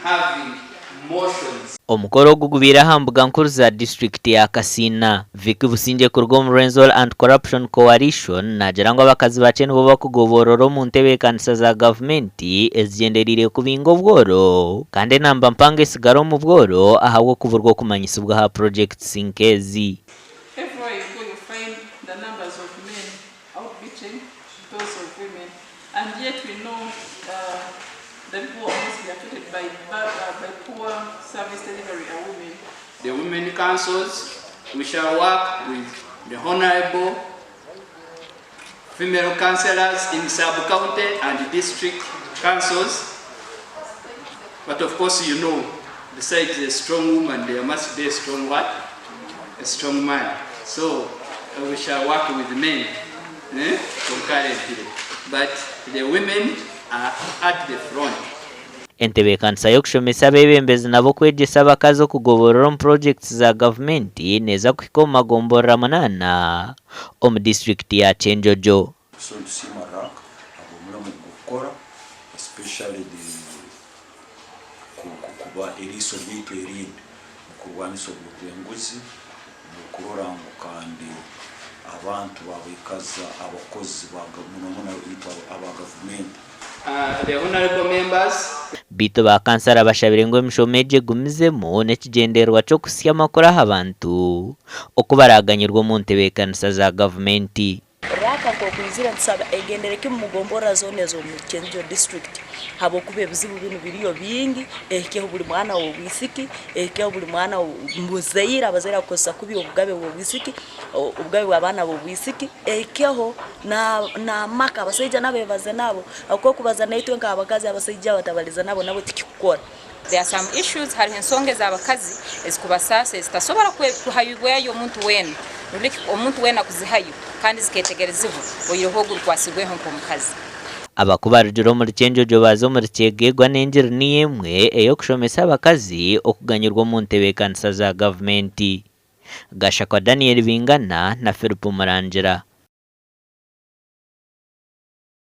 having motions. Omukoro ogu gubaire aha mbuga nkuru za disiturikiti ya Kasiina. Vicky Busingye kuruga omu Rwenzori Anti Corruption Coalition naagira ngu abakazi bakye nibo bakugoborora omu ntebeekanisa za gavumenti ezigyendereire kubinga obworo kandi enamba mpango etsigara omu bworo ahabw'okuburwa okumanyisibwa aha purogyekiti nk'ezi. Everywhere you go you find the numbers of men outbeating those of women and yet we know the people who are mostly affected by by poor service delivery are women. The women councils, we shall work with the honourable female councillors in sub-county and district councils. But of course you know, besides a strong woman, there must be a strong what? A strong man. So we shall work with men eh, concurrently. But the women are at the front. Entebeekanisa y'okushomesa abeebembezi nab'okwegyesa abakazi okugoborora omu purogyekiti za gavumenti neeza kuhika omu magomborora munaana omu disiturikiti ya Kyenjojo. So nitusiima RAC ahabw'omurimo ogu gukukora especially the kuba eriiso ryaitu erindi mukurwanisa oburi bw'enguzi n'okurora ngu kandi abantu babaikaza abakozi ba muno muno itwe aba gavumenti. The honourable members. Beitu ba kansara bashabire ngu emishomo egi egumizemu n'ekigyendererwa ky'okuhitsya amakuru aha bantu oku baraaganyirwe omu ntebeekanisa za gavumenti. Raaka nk'okwizire nitusaba egendere kimu mugomborora zoona ez'omu Kyenjojo district habwokuba ebizibu binu biriyo bingi, ehikeho buli mwana w'obwisiki, ehikeho buli mwana muzaire, abazaire abakukozesa kubi obugabe bw'obwisiki, obugabe bw'abaana b'obwisiki, ehikeho n'amaka abasaija nabo ebaze nabo habwokuba okubaza naitwe nk'abakazi abasaija batabaliza nabo nabo tikikukora. There are some issues, hariho ensonga ez'abakazi ezikubasaasa ezitasobora kuhayibwayo omuntu weena rundi omuntu weena kuzihayo kandi ziketegerezibwa oihireho ogu orukwasirweho nk'omukazi. Abaku barugire omuri Kyenjojo baaza omuri Kyegegwa n'engiri niyo emwe ey'okushomesa abakazi okuganyirwa omu ntebeekanisa za gavumenti. Gashakwa Daniel Bingana na Philip Murangira.